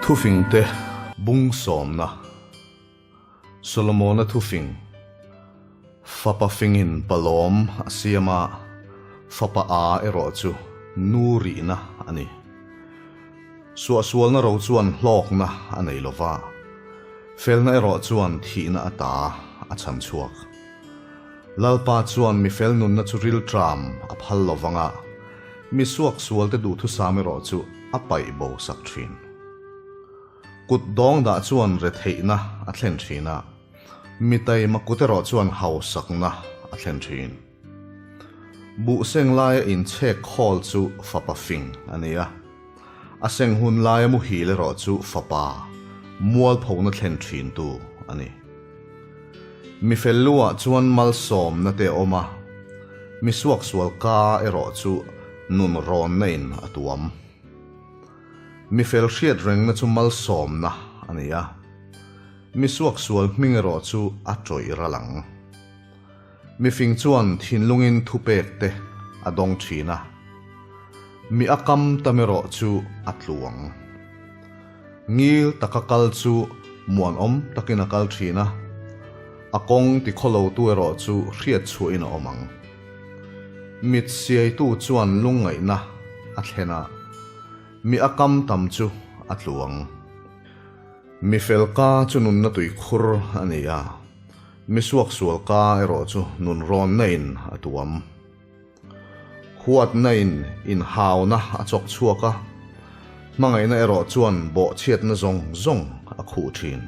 Thufingte bung sawmna, Solomona thufing, Fapa fingin palawm a siam a, fapa a erawh chu nu rihna a ni. Suahsualna ro chuan hlawkna a nei lo va, felna erawh chuan thihna ata a chhan chhuak. Lalpa chuan mi fel nunna chu rilṭam a phal lo vang a, mi suaksualte duhthusam erawh chu a paih bo sak ṭhin. Kut dawng dah chuan retheihna a thlen ṭhin a, mi taima kut erawh chuan hausakna a thlen ṭhin. Buh seng laia inchhek khawl chu fapa fing a ni a, a seng hun laia muhil erawh chu fapa mualphona thlen ṭhintu a ni. Mi fel luah chuan malsawmna te a awm a, mi suaksual ka erawh chu nun rawnna in a tuam. Mi fel hriat rengna chu malsawmna a ni a, mi suaksual hming erawh chu a tawih ral ang. Mi fing chuan thinlungin thupek te a dawng thin a, mi a kam tam erawh chu a tlu ang. Ngil taka kal chu muanawm takin a kal thin a, a kawng tikhawlotu erawh chu hriat chhuahin a awm ang. Mit siaitu chuan lungngaihna a thlen a, mi a kam tam chu a tlu ang. Mi fel ka chu nunna tuikhur a ni a. Mi suaksual ka erawh chu nun rawnna in a tuam. Huatna in inhauna a chawk chhuak a, hmangaihna erawh chuan bawhchhiatna zawng zawng a khuh thin.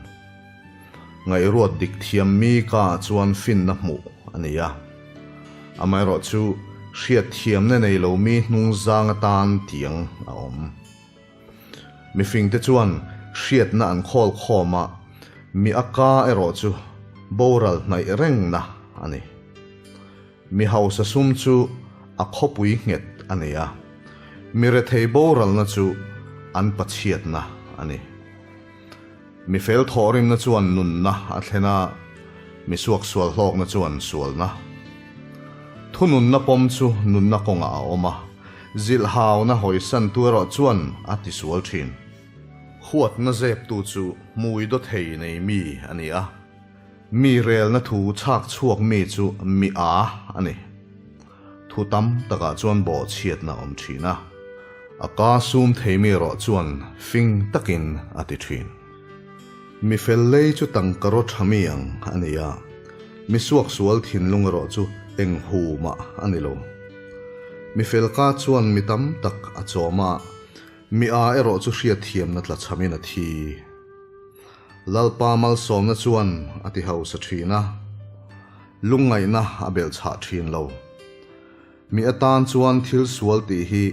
Ngaihruat dik thiam mi ka chuan finna hmuh a ni a, amaherawh chu hriatthiamna nei lo mi hnungzang atan tiang a awm. Mifingte chuan hriatna an khawl khawm a, mi a ka erawh chu boral hnaih rengna a ni. Mi hausa sum chu a khawpui nghet a ni a, mi rethei boralna chu an pachhiatna a ni. Mi fel thawhrimna chuan nunna a thlen a, mi suaksual hlawkna chuan sualna. Thununna pawm chu nunna kawngah a awm a, zilhhauna hawisantu erawh chuan a tisual thin. Huatna zeptu chu hmui daw thei nei mi a ni a, mi relna thu chhak chhuak mi chu mi a a ni. Thu tam takah chuan bawhchhiatna a awm thin a, a ka sum thei mi erawh chuan fing takin a ti thin. Mi fel lei chu tangka raw tha mi ang a ni a, mi suaksual thinlung erawh chu eng hu mah a ni lo. Mi fel ka chuan mi tam tak a chawm a, mi a erawh chu hriatthiamna tlachhamin a thi. Lalpa malsawmna chuan a ti hausa thin a, lungngaihna a belh chhah thin lo. Mi atan chuan thil sual tih hi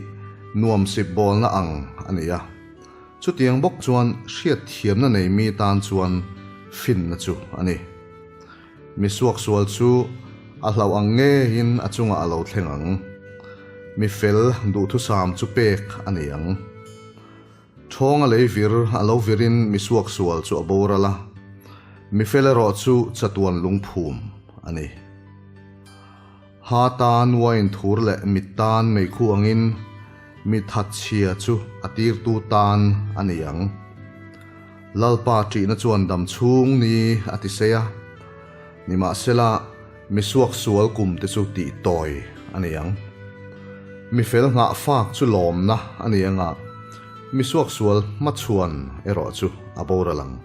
nuamsip bawlna ang a ni a, chutiang bawk chuan hriatthiamna nei mi tan chuan finna chu a ni. Mi suaksual chu a hlauh ang ngeiin a chungah a lo thleng ang. Mi fel duhthusam chu pek a ni ang. Thawng a lei vir a lo virin mi suaksual chu a boral a, mi fel erawh chu chatuan lungphum a ni. Ha tan wine thur leh mit tan meikhu angin mi thatchhia chu a tirtu tan a ni ang. Lalpa ṭihna chuan dam chhung ni a ti sei a, nimahsela mi suaksual kum te chu tih tawi a ni ang. Mi fel nghah fak chu lawmna a ni anga, mi suaksual hmachhuan erawh chu a boral ang.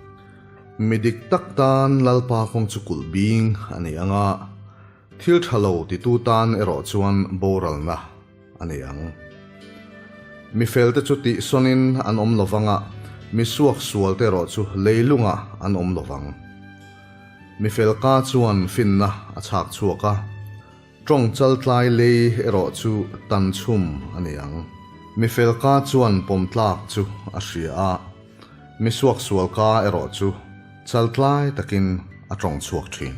Mi dik tak tan Lalpa kawng chu kulh bing a ni anga, thil tha lo titu tan erawh chuan boralna a ni ang. Mi felte chu tihsawnin an awm lo vang a, mi suaksualte erawh chu leilungah an awm lo vang. Mi fel ka chuan finna a chhak chhuak a, tawng chaltlai lei erawh chu tan chhum a ni ang. Mi fel ka chuan pawm tlak chu a hria a, mi suaksual ka erawh chu chaltlai takin a tawng chhuak thin.